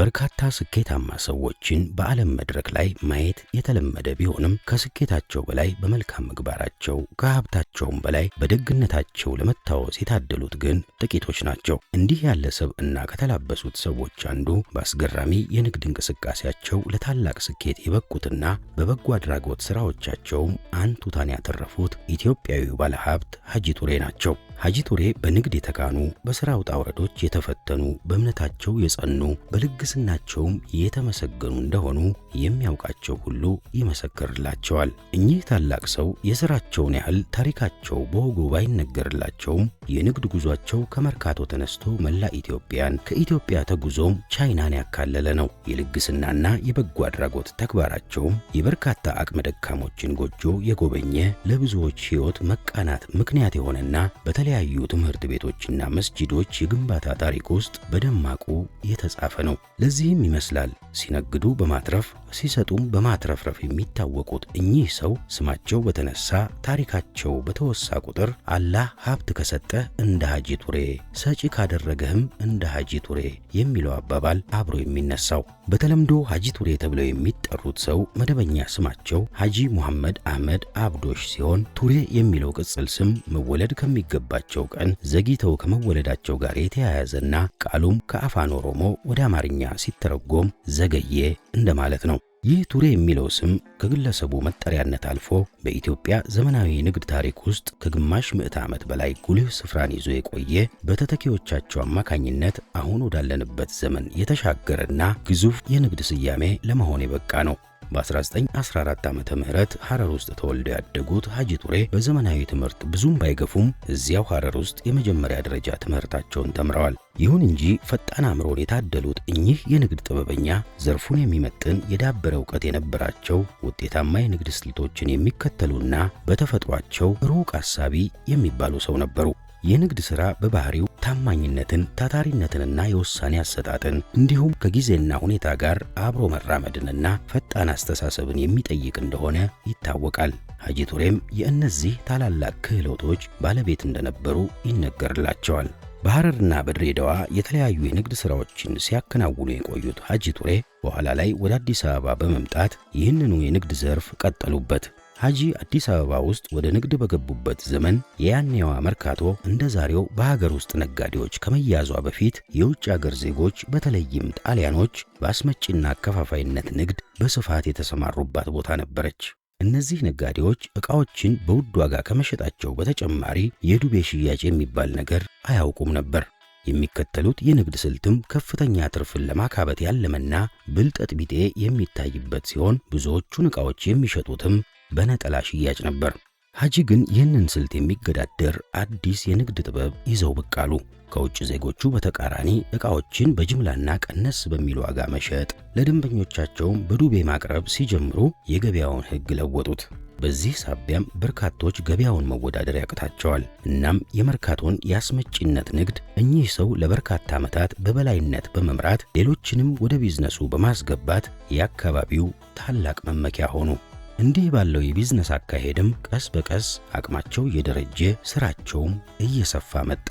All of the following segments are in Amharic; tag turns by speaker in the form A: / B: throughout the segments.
A: በርካታ ስኬታማ ሰዎችን በዓለም መድረክ ላይ ማየት የተለመደ ቢሆንም ከስኬታቸው በላይ በመልካም ምግባራቸው ከሀብታቸውም በላይ በደግነታቸው ለመታወስ የታደሉት ግን ጥቂቶች ናቸው። እንዲህ ያለ ሰብዕና ከተላበሱት ሰዎች አንዱ በአስገራሚ የንግድ እንቅስቃሴያቸው ለታላቅ ስኬት የበቁትና በበጎ አድራጎት ስራዎቻቸውም አንቱታን ያተረፉት ኢትዮጵያዊው ባለሀብት ሀጂ ቱሬ ናቸው። ሀጂ ቱሬ በንግድ የተካኑ፣ በሥራ ውጣ ውረዶች የተፈተኑ፣ በእምነታቸው የጸኑ፣ በልግስናቸውም የተመሰገኑ እንደሆኑ የሚያውቃቸው ሁሉ ይመሰክርላቸዋል። እኚህ ታላቅ ሰው የሥራቸውን ያህል ታሪካቸው በወጉ ባይነገርላቸውም የንግድ ጉዟቸው ከመርካቶ ተነስቶ መላ ኢትዮጵያን፣ ከኢትዮጵያ ተጉዞም ቻይናን ያካለለ ነው። የልግስናና የበጎ አድራጎት ተግባራቸውም የበርካታ አቅመ ደካሞችን ጎጆ የጎበኘ፣ ለብዙዎች ሕይወት መቃናት ምክንያት የሆነና በተለያዩ ትምህርት ቤቶችና መስጂዶች የግንባታ ታሪክ ውስጥ በደማቁ የተጻፈ ነው። ለዚህም ይመስላል ሲነግዱ በማትረፍ ሲሰጡም በማትረፍረፍ የሚታወቁት እኚህ ሰው ስማቸው በተነሳ ታሪካቸው በተወሳ ቁጥር አላህ ሀብት ከሰጠህ እንደ ሀጂ ቱሬ፣ ሰጪ ካደረገህም እንደ ሀጂ ቱሬ የሚለው አባባል አብሮ የሚነሳው። በተለምዶ ሀጂ ቱሬ ተብለው የሚጠሩት ሰው መደበኛ ስማቸው ሀጂ ሙሐመድ አህመድ አብዶሽ ሲሆን ቱሬ የሚለው ቅጽል ስም መወለድ ከሚገባቸው ቀን ዘግይተው ከመወለዳቸው ጋር የተያያዘና ቃሉም ከአፋን ኦሮሞ ወደ አማርኛ ሲተረጎም ዘገየ እንደማለት ነው። ይህ ቱሬ የሚለው ስም ከግለሰቡ መጠሪያነት አልፎ በኢትዮጵያ ዘመናዊ ንግድ ታሪክ ውስጥ ከግማሽ ምዕተ ዓመት በላይ ጉልህ ስፍራን ይዞ የቆየ፣ በተተኪዎቻቸው አማካኝነት አሁን ወዳለንበት ዘመን የተሻገረና ግዙፍ የንግድ ስያሜ ለመሆን የበቃ ነው። በ1914 ዓመተ ምህረት ሐረር ውስጥ ተወልደው ያደጉት ሀጂ ቱሬ በዘመናዊ ትምህርት ብዙም ባይገፉም እዚያው ሐረር ውስጥ የመጀመሪያ ደረጃ ትምህርታቸውን ተምረዋል። ይሁን እንጂ ፈጣን አእምሮን የታደሉት እኚህ የንግድ ጥበበኛ ዘርፉን የሚመጥን የዳበረ እውቀት የነበራቸው፣ ውጤታማ የንግድ ስልቶችን የሚከተሉና በተፈጥሯቸው ሩቅ አሳቢ የሚባሉ ሰው ነበሩ። የንግድ ሥራ በባህሪው ታማኝነትን፣ ታታሪነትንና የውሳኔ አሰጣጥን እንዲሁም ከጊዜና ሁኔታ ጋር አብሮ መራመድንና ፈጣን አስተሳሰብን የሚጠይቅ እንደሆነ ይታወቃል። ሀጂ ቱሬም የእነዚህ ታላላቅ ክህሎቶች ባለቤት እንደነበሩ ይነገርላቸዋል። በሐረርና በድሬዳዋ የተለያዩ የንግድ ሥራዎችን ሲያከናውኑ የቆዩት ሀጂ ቱሬ በኋላ ላይ ወደ አዲስ አበባ በመምጣት ይህንኑ የንግድ ዘርፍ ቀጠሉበት። ሀጂ አዲስ አበባ ውስጥ ወደ ንግድ በገቡበት ዘመን የያኔዋ መርካቶ እንደ ዛሬው በሀገር ውስጥ ነጋዴዎች ከመያዟ በፊት የውጭ አገር ዜጎች በተለይም ጣሊያኖች በአስመጪና አከፋፋይነት ንግድ በስፋት የተሰማሩባት ቦታ ነበረች። እነዚህ ነጋዴዎች ዕቃዎችን በውድ ዋጋ ከመሸጣቸው በተጨማሪ የዱቤ ሽያጭ የሚባል ነገር አያውቁም ነበር። የሚከተሉት የንግድ ስልትም ከፍተኛ ትርፍን ለማካበት ያለመና ብልጠት ቢጤ የሚታይበት ሲሆን ብዙዎቹን ዕቃዎች የሚሸጡትም በነጠላ ሽያጭ ነበር። ሀጂ ግን ይህንን ስልት የሚገዳደር አዲስ የንግድ ጥበብ ይዘው ብቅ አሉ። ከውጭ ዜጎቹ በተቃራኒ ዕቃዎችን በጅምላና ቀነስ በሚል ዋጋ መሸጥ፣ ለደንበኞቻቸውም በዱቤ ማቅረብ ሲጀምሩ የገበያውን ሕግ ለወጡት። በዚህ ሳቢያም በርካቶች ገበያውን መወዳደር ያቅታቸዋል። እናም የመርካቶን የአስመጪነት ንግድ እኚህ ሰው ለበርካታ ዓመታት በበላይነት በመምራት ሌሎችንም ወደ ቢዝነሱ በማስገባት የአካባቢው ታላቅ መመኪያ ሆኑ። እንዲህ ባለው የቢዝነስ አካሄድም ቀስ በቀስ አቅማቸው እየደረጀ ስራቸውም እየሰፋ መጣ።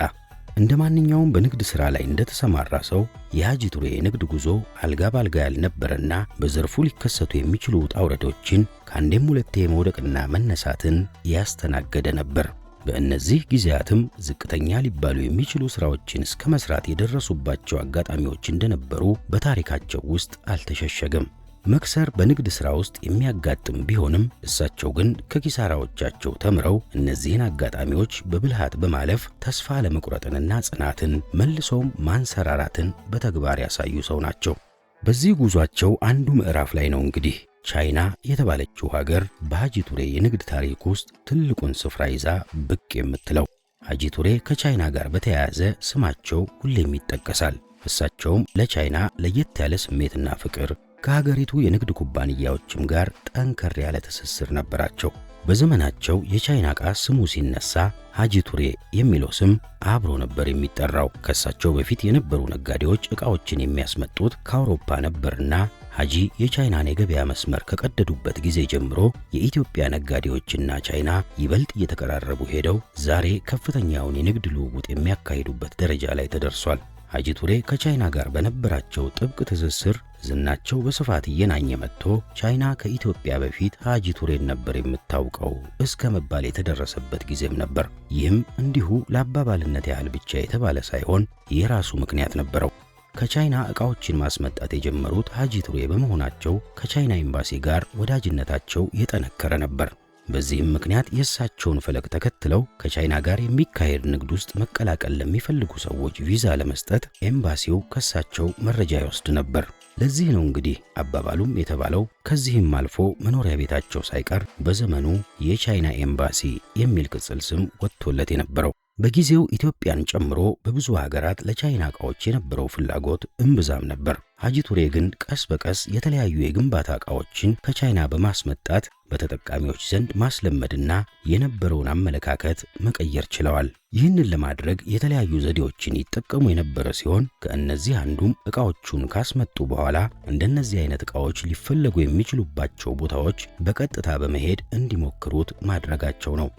A: እንደ ማንኛውም በንግድ ሥራ ላይ እንደተሰማራ ሰው የሀጂ ቱሬ የንግድ ጉዞ አልጋ ባልጋ ያልነበረና በዘርፉ ሊከሰቱ የሚችሉ ውጣ ውረዶችን ከአንዴም ሁለቴ መውደቅና መነሳትን ያስተናገደ ነበር። በእነዚህ ጊዜያትም ዝቅተኛ ሊባሉ የሚችሉ ሥራዎችን እስከ መስራት የደረሱባቸው አጋጣሚዎች እንደነበሩ በታሪካቸው ውስጥ አልተሸሸገም። መክሰር በንግድ ሥራ ውስጥ የሚያጋጥም ቢሆንም እሳቸው ግን ከኪሳራዎቻቸው ተምረው እነዚህን አጋጣሚዎች በብልሃት በማለፍ ተስፋ አለመቁረጥንና ጽናትን መልሶም ማንሰራራትን በተግባር ያሳዩ ሰው ናቸው። በዚህ ጉዟቸው አንዱ ምዕራፍ ላይ ነው እንግዲህ ቻይና የተባለችው ሀገር በሀጂ ቱሬ የንግድ ታሪክ ውስጥ ትልቁን ስፍራ ይዛ ብቅ የምትለው። ሀጂ ቱሬ ከቻይና ጋር በተያያዘ ስማቸው ሁሌም ይጠቀሳል። እሳቸውም ለቻይና ለየት ያለ ስሜትና ፍቅር ከሀገሪቱ የንግድ ኩባንያዎችም ጋር ጠንከር ያለ ትስስር ነበራቸው። በዘመናቸው የቻይና ዕቃ ስሙ ሲነሳ ሀጂ ቱሬ የሚለው ስም አብሮ ነበር የሚጠራው። ከእሳቸው በፊት የነበሩ ነጋዴዎች ዕቃዎችን የሚያስመጡት ከአውሮፓ ነበርና ሀጂ የቻይናን የገበያ መስመር ከቀደዱበት ጊዜ ጀምሮ የኢትዮጵያ ነጋዴዎችና ቻይና ይበልጥ እየተቀራረቡ ሄደው ዛሬ ከፍተኛውን የንግድ ልውውጥ የሚያካሂዱበት ደረጃ ላይ ተደርሷል። ሐጂ ቱሬ ከቻይና ጋር በነበራቸው ጥብቅ ትስስር ዝናቸው በስፋት እየናኘ መጥቶ ቻይና ከኢትዮጵያ በፊት ሐጂ ቱሬን ነበር የምታውቀው እስከ መባል የተደረሰበት ጊዜም ነበር። ይህም እንዲሁ ለአባባልነት ያህል ብቻ የተባለ ሳይሆን የራሱ ምክንያት ነበረው። ከቻይና ዕቃዎችን ማስመጣት የጀመሩት ሐጂ ቱሬ በመሆናቸው ከቻይና ኤምባሲ ጋር ወዳጅነታቸው የጠነከረ ነበር። በዚህም ምክንያት የእሳቸውን ፈለግ ተከትለው ከቻይና ጋር የሚካሄድ ንግድ ውስጥ መቀላቀል ለሚፈልጉ ሰዎች ቪዛ ለመስጠት ኤምባሲው ከእሳቸው መረጃ ይወስድ ነበር። ለዚህ ነው እንግዲህ አባባሉም የተባለው። ከዚህም አልፎ መኖሪያ ቤታቸው ሳይቀር በዘመኑ የቻይና ኤምባሲ የሚል ቅጽል ስም ወጥቶለት የነበረው። በጊዜው ኢትዮጵያን ጨምሮ በብዙ ሀገራት ለቻይና ዕቃዎች የነበረው ፍላጎት እምብዛም ነበር። ሐጂ ቱሬ ግን ቀስ በቀስ የተለያዩ የግንባታ ዕቃዎችን ከቻይና በማስመጣት በተጠቃሚዎች ዘንድ ማስለመድና የነበረውን አመለካከት መቀየር ችለዋል። ይህንን ለማድረግ የተለያዩ ዘዴዎችን ይጠቀሙ የነበረ ሲሆን ከእነዚህ አንዱም ዕቃዎቹን ካስመጡ በኋላ እንደነዚህ አይነት ዕቃዎች ሊፈለጉ የሚችሉባቸው ቦታዎች በቀጥታ በመሄድ እንዲሞክሩት ማድረጋቸው ነው።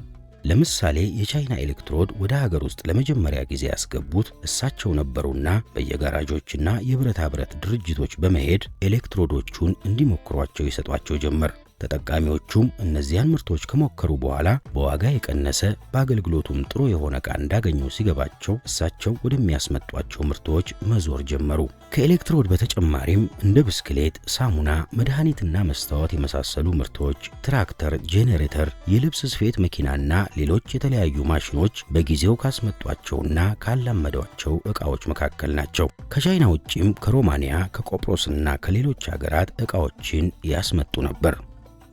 A: ለምሳሌ የቻይና ኤሌክትሮድ ወደ ሀገር ውስጥ ለመጀመሪያ ጊዜ ያስገቡት እሳቸው ነበሩና በየጋራጆችና የብረታ ብረት ድርጅቶች በመሄድ ኤሌክትሮዶቹን እንዲሞክሯቸው ይሰጧቸው ጀመር። ተጠቃሚዎቹም እነዚያን ምርቶች ከሞከሩ በኋላ በዋጋ የቀነሰ በአገልግሎቱም ጥሩ የሆነ ዕቃ እንዳገኙ ሲገባቸው እሳቸው ወደሚያስመጧቸው ምርቶች መዞር ጀመሩ። ከኤሌክትሮድ በተጨማሪም እንደ ብስክሌት፣ ሳሙና፣ መድኃኒትና መስታወት የመሳሰሉ ምርቶች፣ ትራክተር፣ ጄኔሬተር፣ የልብስ ስፌት መኪናና ሌሎች የተለያዩ ማሽኖች በጊዜው ካስመጧቸውና ካላመዷቸው ዕቃዎች መካከል ናቸው። ከቻይና ውጪም ከሮማንያ፣ ከቆጵሮስና ከሌሎች ሀገራት ዕቃዎችን ያስመጡ ነበር።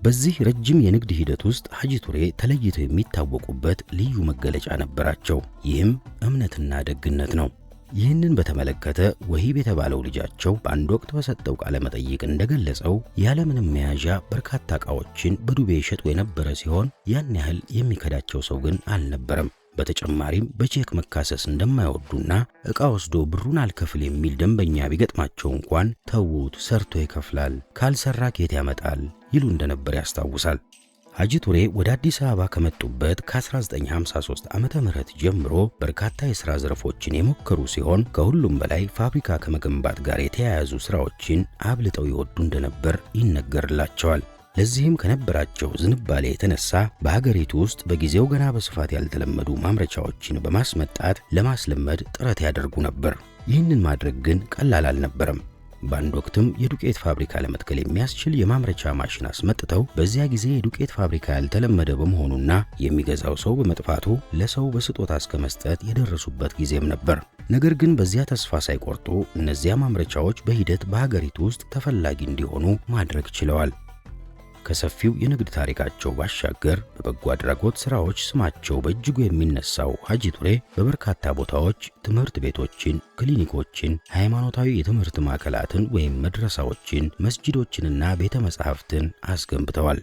A: በዚህ ረጅም የንግድ ሂደት ውስጥ ሐጂ ቱሬ ተለይተው የሚታወቁበት ልዩ መገለጫ ነበራቸው። ይህም እምነትና ደግነት ነው። ይህንን በተመለከተ ወሂብ የተባለው ልጃቸው በአንድ ወቅት በሰጠው ቃለ መጠይቅ እንደገለጸው ያለምንም መያዣ በርካታ ዕቃዎችን በዱቤ ይሸጡ የነበረ ሲሆን ያን ያህል የሚከዳቸው ሰው ግን አልነበረም። በተጨማሪም በቼክ መካሰስ እንደማይወዱና ዕቃ ወስዶ ብሩን አልከፍል የሚል ደንበኛ ቢገጥማቸው እንኳን ተዉት፣ ሰርቶ ይከፍላል፣ ካልሰራ ኬት ያመጣል ይሉ እንደነበር ያስታውሳል። ሐጂ ቱሬ ወደ አዲስ አበባ ከመጡበት ከ1953 ዓመተ ምህረት ጀምሮ በርካታ የሥራ ዘርፎችን የሞከሩ ሲሆን ከሁሉም በላይ ፋብሪካ ከመገንባት ጋር የተያያዙ ሥራዎችን አብልጠው ይወዱ እንደነበር ይነገርላቸዋል። ለዚህም ከነበራቸው ዝንባሌ የተነሳ በሀገሪቱ ውስጥ በጊዜው ገና በስፋት ያልተለመዱ ማምረቻዎችን በማስመጣት ለማስለመድ ጥረት ያደርጉ ነበር። ይህንን ማድረግ ግን ቀላል አልነበረም። በአንድ ወቅትም የዱቄት ፋብሪካ ለመትከል የሚያስችል የማምረቻ ማሽን አስመጥተው በዚያ ጊዜ የዱቄት ፋብሪካ ያልተለመደ በመሆኑና የሚገዛው ሰው በመጥፋቱ ለሰው በስጦታ እስከ መስጠት የደረሱበት ጊዜም ነበር። ነገር ግን በዚያ ተስፋ ሳይቆርጡ እነዚያ ማምረቻዎች በሂደት በሀገሪቱ ውስጥ ተፈላጊ እንዲሆኑ ማድረግ ችለዋል። ከሰፊው የንግድ ታሪካቸው ባሻገር በበጎ አድራጎት ስራዎች ስማቸው በእጅጉ የሚነሳው ሐጂ ቱሬ በበርካታ ቦታዎች ትምህርት ቤቶችን፣ ክሊኒኮችን፣ ሃይማኖታዊ የትምህርት ማዕከላትን ወይም መድረሳዎችን፣ መስጂዶችንና ቤተ መጻሕፍትን አስገንብተዋል።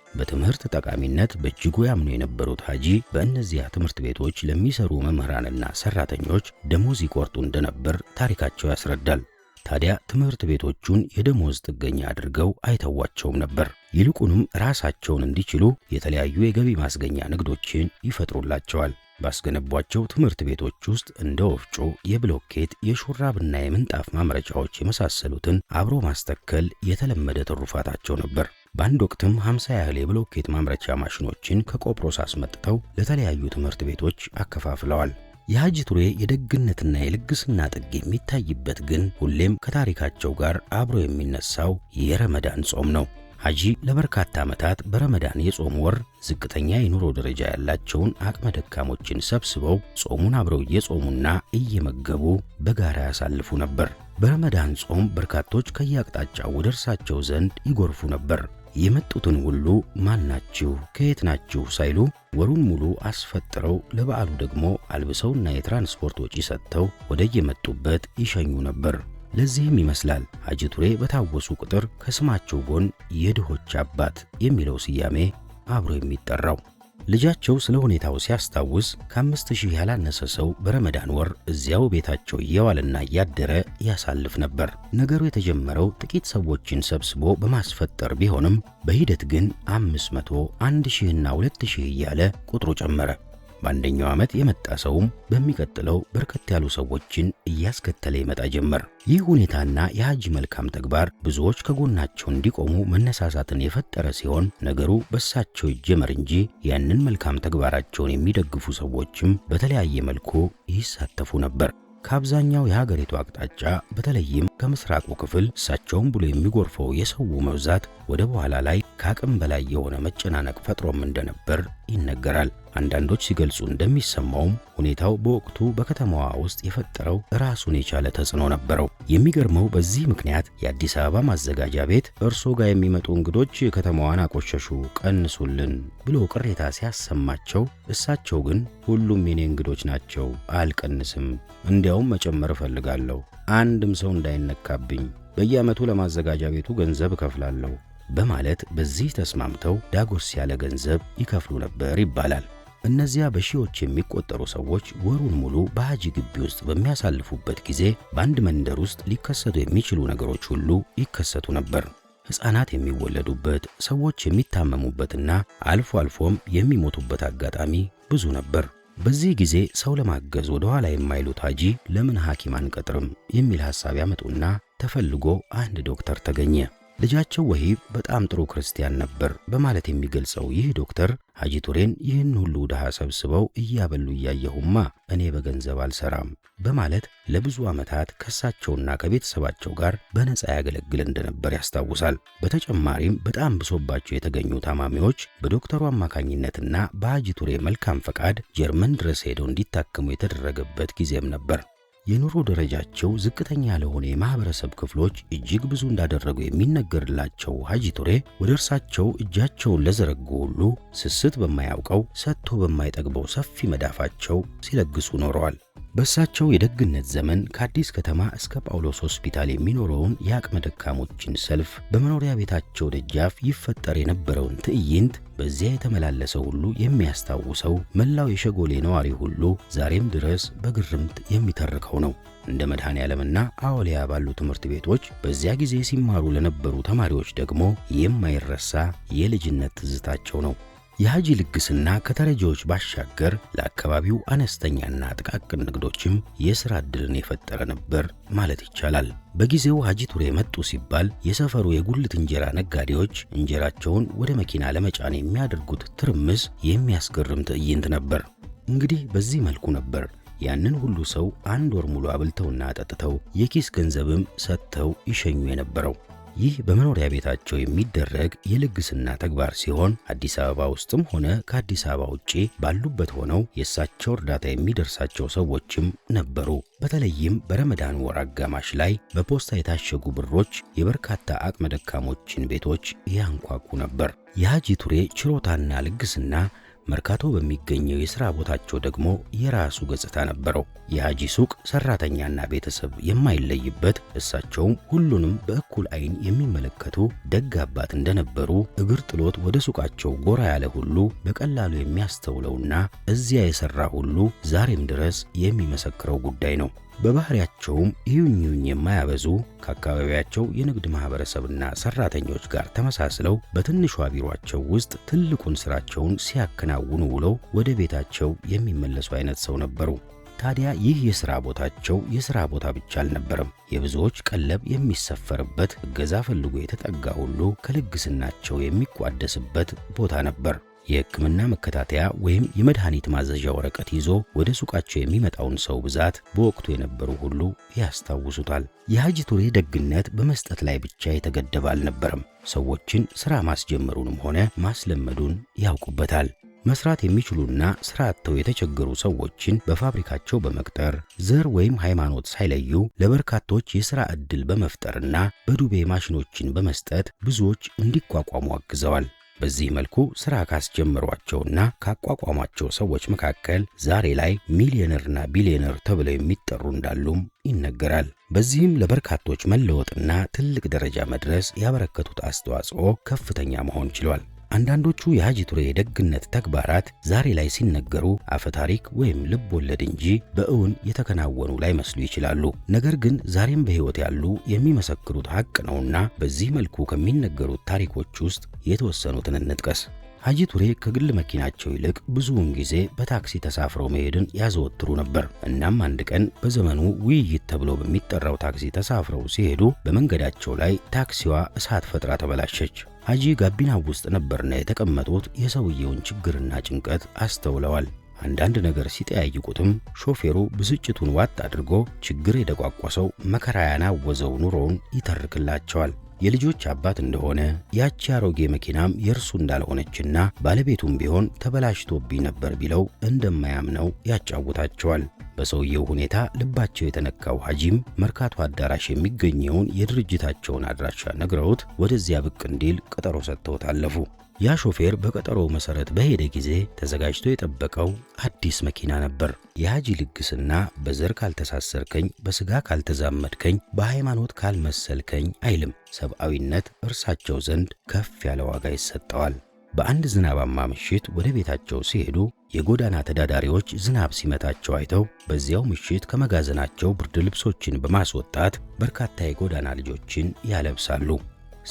A: በትምህርት ጠቃሚነት በእጅጉ ያምኑ የነበሩት ሐጂ በእነዚያ ትምህርት ቤቶች ለሚሰሩ መምህራንና ሰራተኞች ደሞዝ ይቆርጡ እንደነበር ታሪካቸው ያስረዳል። ታዲያ ትምህርት ቤቶቹን የደሞዝ ጥገኛ አድርገው አይተዋቸውም ነበር። ይልቁንም ራሳቸውን እንዲችሉ የተለያዩ የገቢ ማስገኛ ንግዶችን ይፈጥሩላቸዋል። ባስገነቧቸው ትምህርት ቤቶች ውስጥ እንደ ወፍጮ፣ የብሎኬት፣ የሹራብና የምንጣፍ ማምረቻዎች የመሳሰሉትን አብሮ ማስተከል የተለመደ ትሩፋታቸው ነበር። በአንድ ወቅትም 50 ያህል የብሎኬት ማምረቻ ማሽኖችን ከቆጵሮስ አስመጥተው ለተለያዩ ትምህርት ቤቶች አከፋፍለዋል። የሐጂ ቱሬ የደግነትና የልግስና ጥግ የሚታይበት ግን ሁሌም ከታሪካቸው ጋር አብሮ የሚነሳው የረመዳን ጾም ነው። ሐጂ ለበርካታ ዓመታት በረመዳን የጾም ወር ዝቅተኛ የኑሮ ደረጃ ያላቸውን አቅመ ደካሞችን ሰብስበው ጾሙን አብረው እየጾሙና እየመገቡ በጋራ ያሳልፉ ነበር። በረመዳን ጾም በርካቶች ከየአቅጣጫው ወደ እርሳቸው ዘንድ ይጎርፉ ነበር። የመጡትን ሁሉ ማናችሁ ከየት ናችሁ ሳይሉ ወሩን ሙሉ አስፈጥረው ለበዓሉ ደግሞ አልብሰውና የትራንስፖርት ወጪ ሰጥተው ወደየመጡበት ይሸኙ ነበር። ለዚህም ይመስላል ሐጂ ቱሬ በታወሱ ቁጥር ከስማቸው ጎን የድሆች አባት የሚለው ስያሜ አብሮ የሚጠራው። ልጃቸው ስለ ሁኔታው ሲያስታውስ ከ5000 ያላነሰ ሰው በረመዳን ወር እዚያው ቤታቸው እየዋለና እያደረ ያሳልፍ ነበር። ነገሩ የተጀመረው ጥቂት ሰዎችን ሰብስቦ በማስፈጠር ቢሆንም በሂደት ግን 500፣ 1000 እና 2000 እያለ ቁጥሩ ጨመረ። በአንደኛው ዓመት የመጣ ሰውም በሚቀጥለው በርከት ያሉ ሰዎችን እያስከተለ ይመጣ ጀመር። ይህ ሁኔታና የሐጂ መልካም ተግባር ብዙዎች ከጎናቸው እንዲቆሙ መነሳሳትን የፈጠረ ሲሆን ነገሩ በሳቸው ይጀመር እንጂ ያንን መልካም ተግባራቸውን የሚደግፉ ሰዎችም በተለያየ መልኩ ይሳተፉ ነበር። ከአብዛኛው የሀገሪቱ አቅጣጫ በተለይም ከምስራቁ ክፍል እሳቸውን ብሎ የሚጎርፈው የሰው መብዛት ወደ በኋላ ላይ ከአቅም በላይ የሆነ መጨናነቅ ፈጥሮም እንደነበር ይነገራል። አንዳንዶች ሲገልጹ እንደሚሰማውም ሁኔታው በወቅቱ በከተማዋ ውስጥ የፈጠረው ራሱን የቻለ ተጽዕኖ ነበረው። የሚገርመው በዚህ ምክንያት የአዲስ አበባ ማዘጋጃ ቤት እርሶ ጋር የሚመጡ እንግዶች ከተማዋን አቆሸሹ፣ ቀንሱልን ብሎ ቅሬታ ሲያሰማቸው፣ እሳቸው ግን ሁሉም የኔ እንግዶች ናቸው፣ አልቀንስም፣ እንዲያውም መጨመር እፈልጋለሁ፣ አንድም ሰው እንዳይነካብኝ፣ በየዓመቱ ለማዘጋጃ ቤቱ ገንዘብ እከፍላለሁ በማለት በዚህ ተስማምተው ዳጎስ ያለ ገንዘብ ይከፍሉ ነበር ይባላል። እነዚያ በሺዎች የሚቆጠሩ ሰዎች ወሩን ሙሉ በሐጂ ግቢ ውስጥ በሚያሳልፉበት ጊዜ በአንድ መንደር ውስጥ ሊከሰቱ የሚችሉ ነገሮች ሁሉ ይከሰቱ ነበር። ሕፃናት የሚወለዱበት፣ ሰዎች የሚታመሙበትና አልፎ አልፎም የሚሞቱበት አጋጣሚ ብዙ ነበር። በዚህ ጊዜ ሰው ለማገዝ ወደ ኋላ የማይሉት ሐጂ ለምን ሐኪም አንቀጥርም የሚል ሐሳብ ያመጡና ተፈልጎ አንድ ዶክተር ተገኘ። ልጃቸው ወሂብ በጣም ጥሩ ክርስቲያን ነበር በማለት የሚገልጸው ይህ ዶክተር ሐጂ ቱሬን ይህን ሁሉ ድሃ ሰብስበው እያበሉ እያየሁማ እኔ በገንዘብ አልሰራም በማለት ለብዙ ዓመታት ከሳቸውና ከቤተሰባቸው ጋር በነፃ ያገለግል እንደነበር ያስታውሳል። በተጨማሪም በጣም ብሶባቸው የተገኙ ታማሚዎች በዶክተሩ አማካኝነትና በሐጂ ቱሬ መልካም ፈቃድ ጀርመን ድረስ ሄደው እንዲታከሙ የተደረገበት ጊዜም ነበር። የኑሮ ደረጃቸው ዝቅተኛ ለሆነ የማህበረሰብ ክፍሎች እጅግ ብዙ እንዳደረጉ የሚነገርላቸው ሐጂ ቱሬ ወደ እርሳቸው እጃቸውን ለዘረጉ ሁሉ ስስት በማያውቀው ሰጥቶ በማይጠግበው ሰፊ መዳፋቸው ሲለግሱ ኖረዋል። በእሳቸው የደግነት ዘመን ከአዲስ ከተማ እስከ ጳውሎስ ሆስፒታል የሚኖረውን የአቅመ ደካሞችን ሰልፍ፣ በመኖሪያ ቤታቸው ደጃፍ ይፈጠር የነበረውን ትዕይንት በዚያ የተመላለሰው ሁሉ የሚያስታውሰው፣ መላው የሸጎሌ ነዋሪ ሁሉ ዛሬም ድረስ በግርምት የሚተርከው ነው። እንደ መድኃኔዓለምና አወሊያ ባሉ ትምህርት ቤቶች በዚያ ጊዜ ሲማሩ ለነበሩ ተማሪዎች ደግሞ የማይረሳ የልጅነት ትዝታቸው ነው። የሐጂ ልግስና ከተረጂዎች ባሻገር ለአካባቢው አነስተኛና ጥቃቅን ንግዶችም የሥራ ዕድልን የፈጠረ ነበር ማለት ይቻላል። በጊዜው ሐጂ ቱሬ መጡ ሲባል የሰፈሩ የጉልት እንጀራ ነጋዴዎች እንጀራቸውን ወደ መኪና ለመጫን የሚያደርጉት ትርምስ የሚያስገርም ትዕይንት ነበር። እንግዲህ በዚህ መልኩ ነበር ያንን ሁሉ ሰው አንድ ወር ሙሉ አብልተውና አጠጥተው የኪስ ገንዘብም ሰጥተው ይሸኙ የነበረው። ይህ በመኖሪያ ቤታቸው የሚደረግ የልግስና ተግባር ሲሆን አዲስ አበባ ውስጥም ሆነ ከአዲስ አበባ ውጪ ባሉበት ሆነው የእሳቸው እርዳታ የሚደርሳቸው ሰዎችም ነበሩ። በተለይም በረመዳን ወር አጋማሽ ላይ በፖስታ የታሸጉ ብሮች የበርካታ አቅመ ደካሞችን ቤቶች ያንኳኩ ነበር። የሐጂ ቱሬ ችሮታና ልግስና መርካቶ በሚገኘው የሥራ ቦታቸው ደግሞ የራሱ ገጽታ ነበረው። የሐጂ ሱቅ ሰራተኛና ቤተሰብ የማይለይበት፣ እሳቸውም ሁሉንም በእኩል አይን የሚመለከቱ ደግ አባት እንደነበሩ እግር ጥሎት ወደ ሱቃቸው ጎራ ያለ ሁሉ በቀላሉ የሚያስተውለውና እዚያ የሠራ ሁሉ ዛሬም ድረስ የሚመሰክረው ጉዳይ ነው። በባህሪያቸውም እዩኝ እዩኝ የማያበዙ፣ ከአካባቢያቸው የንግድ ማህበረሰብና ሰራተኞች ጋር ተመሳስለው በትንሿ ቢሮአቸው ውስጥ ትልቁን ስራቸውን ሲያከናውኑ ውለው ወደ ቤታቸው የሚመለሱ አይነት ሰው ነበሩ። ታዲያ ይህ የሥራ ቦታቸው የሥራ ቦታ ብቻ አልነበረም። የብዙዎች ቀለብ የሚሰፈርበት፣ እገዛ ፈልጎ የተጠጋ ሁሉ ከልግስናቸው የሚቋደስበት ቦታ ነበር። የሕክምና መከታተያ ወይም የመድኃኒት ማዘዣ ወረቀት ይዞ ወደ ሱቃቸው የሚመጣውን ሰው ብዛት በወቅቱ የነበሩ ሁሉ ያስታውሱታል። የሐጂ ቱሬ ደግነት በመስጠት ላይ ብቻ የተገደበ አልነበረም። ሰዎችን ሥራ ማስጀመሩንም ሆነ ማስለመዱን ያውቁበታል። መስራት የሚችሉና ስራ አጥተው የተቸገሩ ሰዎችን በፋብሪካቸው በመቅጠር ዘር ወይም ሃይማኖት ሳይለዩ ለበርካቶች የሥራ ዕድል በመፍጠርና በዱቤ ማሽኖችን በመስጠት ብዙዎች እንዲቋቋሙ አግዘዋል። በዚህ መልኩ ሥራ ካስጀመሯቸውና ካቋቋሟቸው ሰዎች መካከል ዛሬ ላይ ሚሊዮነርና ቢሊዮነር ተብለው የሚጠሩ እንዳሉም ይነገራል። በዚህም ለበርካቶች መለወጥና ትልቅ ደረጃ መድረስ ያበረከቱት አስተዋጽኦ ከፍተኛ መሆን ችሏል። አንዳንዶቹ የሐጂ ቱሬ የደግነት ተግባራት ዛሬ ላይ ሲነገሩ አፈታሪክ ወይም ልብ ወለድ እንጂ በእውን የተከናወኑ ላይመስሉ ይችላሉ። ነገር ግን ዛሬም በሕይወት ያሉ የሚመሰክሩት ሐቅ ነውና በዚህ መልኩ ከሚነገሩት ታሪኮች ውስጥ የተወሰኑትን እንጥቀስ። ሐጂ ቱሬ ከግል መኪናቸው ይልቅ ብዙውን ጊዜ በታክሲ ተሳፍረው መሄድን ያዘወትሩ ነበር። እናም አንድ ቀን በዘመኑ ውይይት ተብሎ በሚጠራው ታክሲ ተሳፍረው ሲሄዱ በመንገዳቸው ላይ ታክሲዋ እሳት ፈጥራ ተበላሸች። ሐጂ ጋቢና ውስጥ ነበርና የተቀመጡት የሰውየውን ችግርና ጭንቀት አስተውለዋል። አንዳንድ ነገር ሲጠያይቁትም ሾፌሩ ብስጭቱን ዋጥ አድርጎ ችግር የደቋቋሰው መከራ ያናወዘው ኑሮውን ይተርክላቸዋል። የልጆች አባት እንደሆነ፣ ያቺ አሮጌ መኪናም የእርሱ እንዳልሆነችና ባለቤቱም ቢሆን ተበላሽቶብኝ ነበር ቢለው እንደማያምነው ያጫውታቸዋል። በሰውየው ሁኔታ ልባቸው የተነካው ሐጂም መርካቶ አዳራሽ የሚገኘውን የድርጅታቸውን አድራሻ ነግረውት ወደዚያ ብቅ እንዲል ቀጠሮ ሰጥተውት አለፉ። ያ ሾፌር በቀጠሮው መሰረት በሄደ ጊዜ ተዘጋጅቶ የጠበቀው አዲስ መኪና ነበር። የሐጂ ልግስና በዘር ካልተሳሰርከኝ፣ በስጋ ካልተዛመድከኝ፣ በሃይማኖት ካልመሰልከኝ አይልም። ሰብአዊነት እርሳቸው ዘንድ ከፍ ያለ ዋጋ ይሰጠዋል። በአንድ ዝናባማ ምሽት ወደ ቤታቸው ሲሄዱ የጎዳና ተዳዳሪዎች ዝናብ ሲመታቸው አይተው በዚያው ምሽት ከመጋዘናቸው ብርድ ልብሶችን በማስወጣት በርካታ የጎዳና ልጆችን ያለብሳሉ።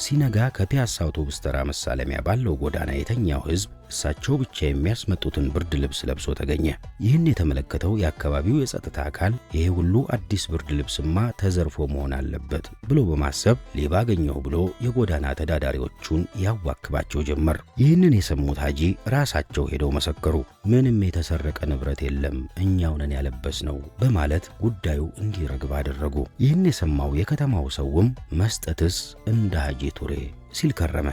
A: ሲነጋ ከፒያሳ አውቶቡስ ተራ መሳለሚያ ባለው ጎዳና የተኛው ሕዝብ እሳቸው ብቻ የሚያስመጡትን ብርድ ልብስ ለብሶ ተገኘ። ይህን የተመለከተው የአካባቢው የጸጥታ አካል ይሄ ሁሉ አዲስ ብርድ ልብስማ ተዘርፎ መሆን አለበት ብሎ በማሰብ ሌባ አገኘሁ ብሎ የጎዳና ተዳዳሪዎቹን ያዋክባቸው ጀመር። ይህንን የሰሙት ሐጂ ራሳቸው ሄደው መሰከሩ። ምንም የተሰረቀ ንብረት የለም፣ እኛው ነን ያለበስነው በማለት ጉዳዩ እንዲረግብ አደረጉ። ይህን የሰማው የከተማው ሰውም መስጠትስ እንደ ሐጂ ቱሬ ሲል ከረመ።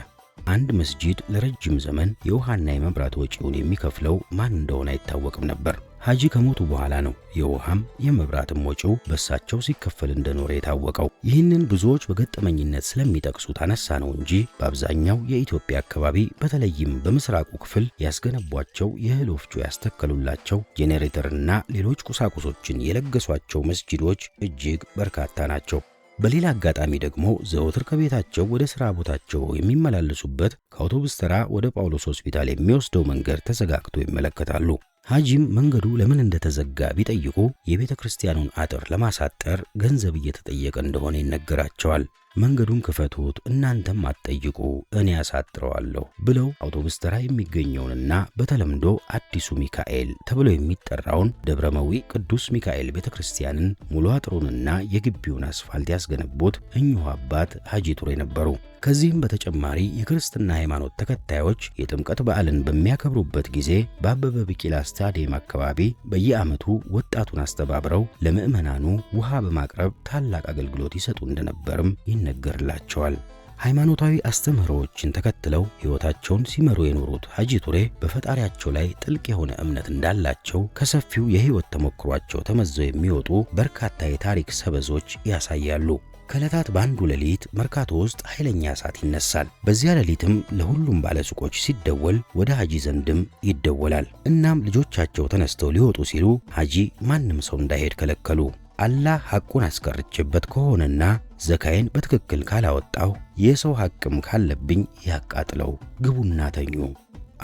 A: አንድ መስጂድ ለረጅም ዘመን የውሃና የመብራት ወጪውን የሚከፍለው ማን እንደሆነ አይታወቅም ነበር። ሐጂ ከሞቱ በኋላ ነው የውሃም የመብራትም ወጪው በእሳቸው ሲከፈል እንደኖረ የታወቀው። ይህንን ብዙዎች በገጠመኝነት ስለሚጠቅሱት አነሳ ነው እንጂ በአብዛኛው የኢትዮጵያ አካባቢ በተለይም በምስራቁ ክፍል ያስገነቧቸው የእህል ወፍጮ ያስተከሉላቸው፣ ጄኔሬተርና ሌሎች ቁሳቁሶችን የለገሷቸው መስጂዶች እጅግ በርካታ ናቸው። በሌላ አጋጣሚ ደግሞ ዘወትር ከቤታቸው ወደ ሥራ ቦታቸው የሚመላለሱበት ከአውቶቡስ ተራ ወደ ጳውሎስ ሆስፒታል የሚወስደው መንገድ ተዘጋግቶ ይመለከታሉ። ሐጂም መንገዱ ለምን እንደተዘጋ ቢጠይቁ የቤተ ክርስቲያኑን አጥር ለማሳጠር ገንዘብ እየተጠየቀ እንደሆነ ይነገራቸዋል። መንገዱን ክፈቱት፣ እናንተም አትጠይቁ፣ እኔ አሳጥረዋለሁ ብለው አውቶቡስ ተራ የሚገኘውንና በተለምዶ አዲሱ ሚካኤል ተብሎ የሚጠራውን ደብረመዊ ቅዱስ ሚካኤል ቤተክርስቲያንን ሙሉ አጥሩንና የግቢውን አስፋልት ያስገነቡት እኚሁ አባት ሐጂ ቱሬ ነበሩ። ከዚህም በተጨማሪ የክርስትና ሃይማኖት ተከታዮች የጥምቀት በዓልን በሚያከብሩበት ጊዜ በአበበ ቢቂላ ስታዲየም አካባቢ በየዓመቱ ወጣቱን አስተባብረው ለምዕመናኑ ውሃ በማቅረብ ታላቅ አገልግሎት ይሰጡ እንደነበርም ይነገርላቸዋል። ሃይማኖታዊ አስተምህሮዎችን ተከትለው ሕይወታቸውን ሲመሩ የኖሩት ሐጂ ቱሬ በፈጣሪያቸው ላይ ጥልቅ የሆነ እምነት እንዳላቸው ከሰፊው የሕይወት ተሞክሯቸው ተመዘው የሚወጡ በርካታ የታሪክ ሰበዞች ያሳያሉ። ከዕለታት በአንዱ ሌሊት መርካቶ ውስጥ ኃይለኛ እሳት ይነሳል። በዚያ ሌሊትም ለሁሉም ባለሱቆች ሲደወል ወደ ሐጂ ዘንድም ይደወላል። እናም ልጆቻቸው ተነስተው ሊወጡ ሲሉ ሐጂ ማንም ሰው እንዳይሄድ ከለከሉ። አላህ ሐቁን አስቀርቼበት ከሆነና ዘካዬን በትክክል ካላወጣሁ የሰው ሐቅም ካለብኝ ያቃጥለው፣ ግቡና ተኙ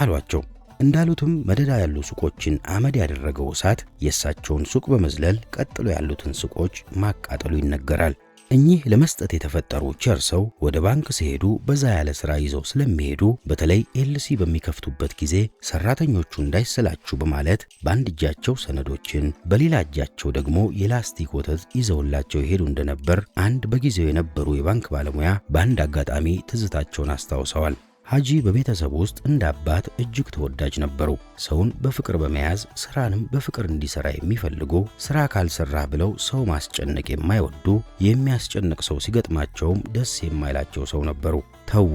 A: አሏቸው። እንዳሉትም መደዳ ያሉ ሱቆችን አመድ ያደረገው እሳት የእሳቸውን ሱቅ በመዝለል ቀጥሎ ያሉትን ሱቆች ማቃጠሉ ይነገራል። እኚህ ለመስጠት የተፈጠሩ ቸር ሰው ወደ ባንክ ሲሄዱ በዛ ያለ ሥራ ይዘው ስለሚሄዱ በተለይ LC በሚከፍቱበት ጊዜ ሰራተኞቹ እንዳይሰላቹ በማለት በአንድ እጃቸው ሰነዶችን በሌላ እጃቸው ደግሞ የላስቲክ ወተት ይዘውላቸው ይሄዱ እንደነበር አንድ በጊዜው የነበሩ የባንክ ባለሙያ በአንድ አጋጣሚ ትዝታቸውን አስታውሰዋል። ሐጂ በቤተሰብ ውስጥ እንደ አባት እጅግ ተወዳጅ ነበሩ። ሰውን በፍቅር በመያዝ ስራንም በፍቅር እንዲሰራ የሚፈልጉ፣ ስራ ካልሰራህ ብለው ሰው ማስጨነቅ የማይወዱ፣ የሚያስጨንቅ ሰው ሲገጥማቸውም ደስ የማይላቸው ሰው ነበሩ። ተዉ፣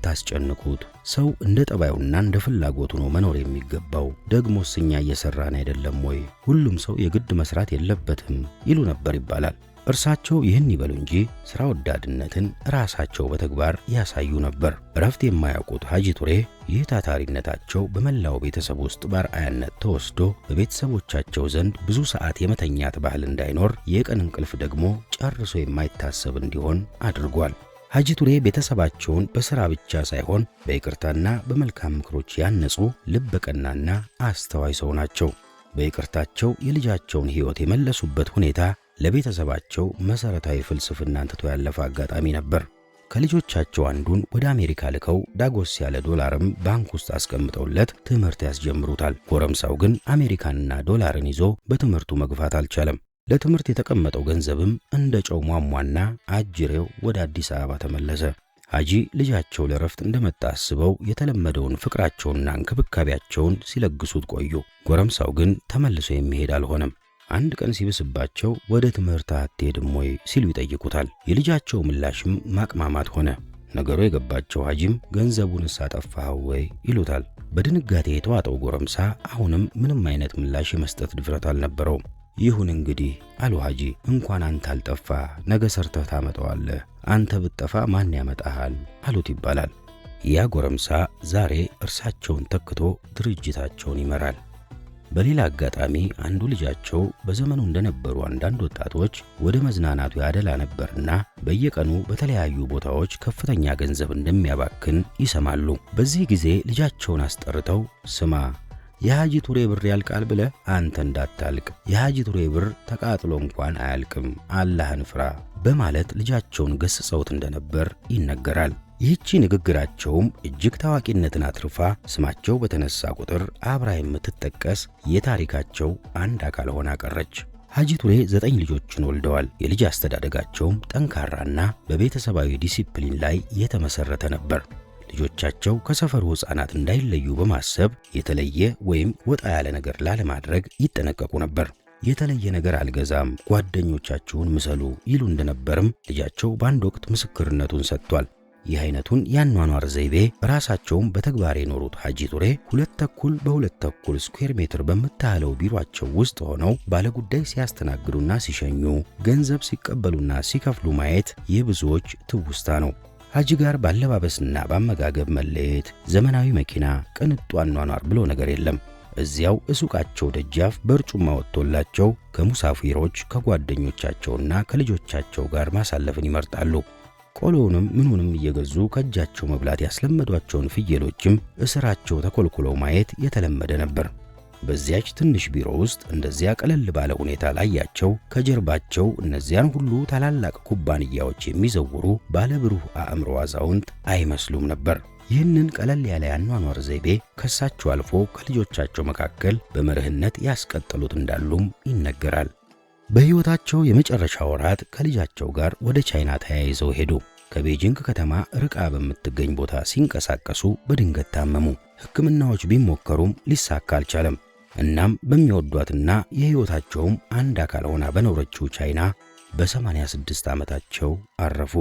A: አታስጨንቁት። ሰው እንደ ጠባዩና እንደ ፍላጎቱ ነው መኖር የሚገባው። ደግሞስ እኛ እየሰራን አይደለም ወይ? ሁሉም ሰው የግድ መስራት የለበትም ይሉ ነበር ይባላል። እርሳቸው ይህን ይበሉ እንጂ ስራ ወዳድነትን ራሳቸው በተግባር ያሳዩ ነበር። እረፍት የማያውቁት ሐጂ ቱሬ ይህ ታታሪነታቸው በመላው ቤተሰብ ውስጥ በአርአያነት ተወስዶ በቤተሰቦቻቸው ዘንድ ብዙ ሰዓት የመተኛት ባህል እንዳይኖር፣ የቀን እንቅልፍ ደግሞ ጨርሶ የማይታሰብ እንዲሆን አድርጓል። ሐጂ ቱሬ ቤተሰባቸውን በሥራ ብቻ ሳይሆን በይቅርታና በመልካም ምክሮች ያነጹ ልበ ቀናና አስተዋይ ሰው ናቸው። በይቅርታቸው የልጃቸውን ሕይወት የመለሱበት ሁኔታ ለቤተሰባቸው መሰረታዊ ፍልስፍናን ትቶ ያለፈ አጋጣሚ ነበር። ከልጆቻቸው አንዱን ወደ አሜሪካ ልከው ዳጎስ ያለ ዶላርም ባንክ ውስጥ አስቀምጠውለት ትምህርት ያስጀምሩታል። ጎረምሳው ግን አሜሪካንና ዶላርን ይዞ በትምህርቱ መግፋት አልቻለም። ለትምህርት የተቀመጠው ገንዘብም እንደ ጨው ሟሟና አጅሬው ወደ አዲስ አበባ ተመለሰ። ሐጂ ልጃቸው ለረፍት እንደመጣ አስበው የተለመደውን ፍቅራቸውንና እንክብካቤያቸውን ሲለግሱት ቆዩ። ጎረምሳው ግን ተመልሶ የሚሄድ አልሆነም። አንድ ቀን ሲብስባቸው ወደ ትምህርት አትሄድም ወይ ሲሉ ይጠይቁታል። የልጃቸው ምላሽም ማቅማማት ሆነ። ነገሩ የገባቸው ሐጂም ገንዘቡንስ አጠፋኸው ወይ ይሉታል። በድንጋጤ የተዋጠው ጎረምሳ አሁንም ምንም አይነት ምላሽ የመስጠት ድፍረት አልነበረውም። ይሁን እንግዲህ አሉ ሐጂ፣ እንኳን አንተ አልጠፋ ነገ ሰርተህ ታመጣዋለህ። አንተ ብትጠፋ ማን ያመጣሃል አሉት ይባላል። ያ ጎረምሳ ዛሬ እርሳቸውን ተክቶ ድርጅታቸውን ይመራል። በሌላ አጋጣሚ አንዱ ልጃቸው በዘመኑ እንደነበሩ አንዳንድ ወጣቶች ወደ መዝናናቱ ያደላ ነበርና በየቀኑ በተለያዩ ቦታዎች ከፍተኛ ገንዘብ እንደሚያባክን ይሰማሉ። በዚህ ጊዜ ልጃቸውን አስጠርተው ስማ፣ የሐጂ ቱሬ ብር ያልቃል ብለህ አንተ እንዳታልቅ፣ የሐጂ ቱሬ ብር ተቃጥሎ እንኳን አያልቅም፣ አላህን ፍራ በማለት ልጃቸውን ገስጸውት እንደነበር ይነገራል። ይህቺ ንግግራቸውም እጅግ ታዋቂነትን አትርፋ ስማቸው በተነሳ ቁጥር አብራ የምትጠቀስ የታሪካቸው አንድ አካል ሆና ቀረች። ሐጂ ቱሬ 9 ልጆችን ወልደዋል። የልጅ አስተዳደጋቸውም ጠንካራና በቤተሰባዊ ዲሲፕሊን ላይ የተመሰረተ ነበር። ልጆቻቸው ከሰፈሩ ሕፃናት እንዳይለዩ በማሰብ የተለየ ወይም ወጣ ያለ ነገር ላለማድረግ ይጠነቀቁ ነበር። የተለየ ነገር አልገዛም፣ ጓደኞቻችሁን ምሰሉ ይሉ እንደነበርም ልጃቸው በአንድ ወቅት ምስክርነቱን ሰጥቷል። ይህ አይነቱን የአኗኗር ዘይቤ ራሳቸውም በተግባር የኖሩት ሐጂ ቱሬ 2.5 በ2.5 ስኩዌር ሜትር በምታህለው ቢሮአቸው ውስጥ ሆነው ባለጉዳይ ሲያስተናግዱና ሲሸኙ፣ ገንዘብ ሲቀበሉና ሲከፍሉ ማየት የብዙዎች ትውስታ ነው። ሐጂ ጋር ባለባበስና በአመጋገብ መለየት፣ ዘመናዊ መኪና፣ ቅንጡ አኗኗር ብሎ ነገር የለም። እዚያው እሱቃቸው ደጃፍ በርጩማ ወጥቶላቸው ከሙሳፊሮች ከጓደኞቻቸውና ከልጆቻቸው ጋር ማሳለፍን ይመርጣሉ። ቆሎውንም ምኑንም እየገዙ ከእጃቸው መብላት ያስለመዷቸውን ፍየሎችም እስራቸው ተኮልኩለው ማየት የተለመደ ነበር። በዚያች ትንሽ ቢሮ ውስጥ እንደዚያ ቀለል ባለ ሁኔታ ላያቸው ከጀርባቸው እነዚያን ሁሉ ታላላቅ ኩባንያዎች የሚዘውሩ ባለብሩህ አእምሮ አዛውንት አይመስሉም ነበር። ይህንን ቀለል ያለ ያኗኗር ዘይቤ ከሳቸው አልፎ ከልጆቻቸው መካከል በመርህነት ያስቀጠሉት እንዳሉም ይነገራል። በሕይወታቸው የመጨረሻ ወራት ከልጃቸው ጋር ወደ ቻይና ተያይዘው ሄዱ። ከቤጂንግ ከተማ ርቃ በምትገኝ ቦታ ሲንቀሳቀሱ በድንገት ታመሙ። ሕክምናዎች ቢሞከሩም ሊሳካ አልቻለም። እናም በሚወዷትና የሕይወታቸውም አንድ አካል ሆና በኖረችው ቻይና በ86 ዓመታቸው አረፉ።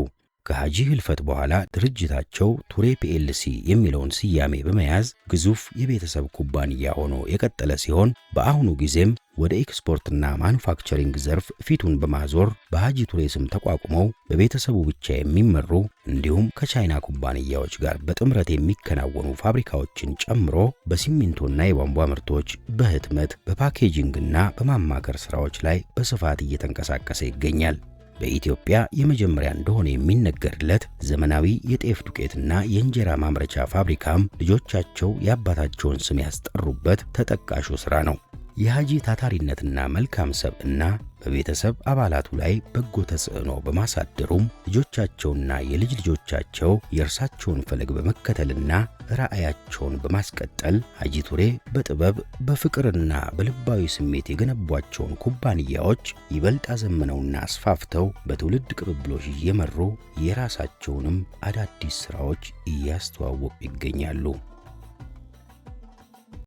A: ከሐጂ ህልፈት በኋላ ድርጅታቸው ቱሬ PLC የሚለውን ስያሜ በመያዝ ግዙፍ የቤተሰብ ኩባንያ ሆኖ የቀጠለ ሲሆን በአሁኑ ጊዜም ወደ ኤክስፖርትና ማኑፋክቸሪንግ ዘርፍ ፊቱን በማዞር በሐጂ ቱሬ ስም ተቋቁመው በቤተሰቡ ብቻ የሚመሩ እንዲሁም ከቻይና ኩባንያዎች ጋር በጥምረት የሚከናወኑ ፋብሪካዎችን ጨምሮ በሲሚንቶና የቧንቧ ምርቶች፣ በህትመት፣ በፓኬጂንግና በማማከር ስራዎች ላይ በስፋት እየተንቀሳቀሰ ይገኛል። በኢትዮጵያ የመጀመሪያ እንደሆነ የሚነገርለት ዘመናዊ የጤፍ ዱቄትና የእንጀራ ማምረቻ ፋብሪካም ልጆቻቸው የአባታቸውን ስም ያስጠሩበት ተጠቃሹ ስራ ነው። የሐጂ ታታሪነትና መልካም ሰብዕና በቤተሰብ አባላቱ ላይ በጎ ተጽዕኖ በማሳደሩም ልጆቻቸውና የልጅ ልጆቻቸው የእርሳቸውን ፈለግ በመከተልና ራዕያቸውን በማስቀጠል ሐጂ ቱሬ በጥበብ በፍቅርና በልባዊ ስሜት የገነቧቸውን ኩባንያዎች ይበልጥ አዘምነውና አስፋፍተው በትውልድ ቅብብሎሽ እየመሩ የራሳቸውንም አዳዲስ ስራዎች እያስተዋወቁ ይገኛሉ።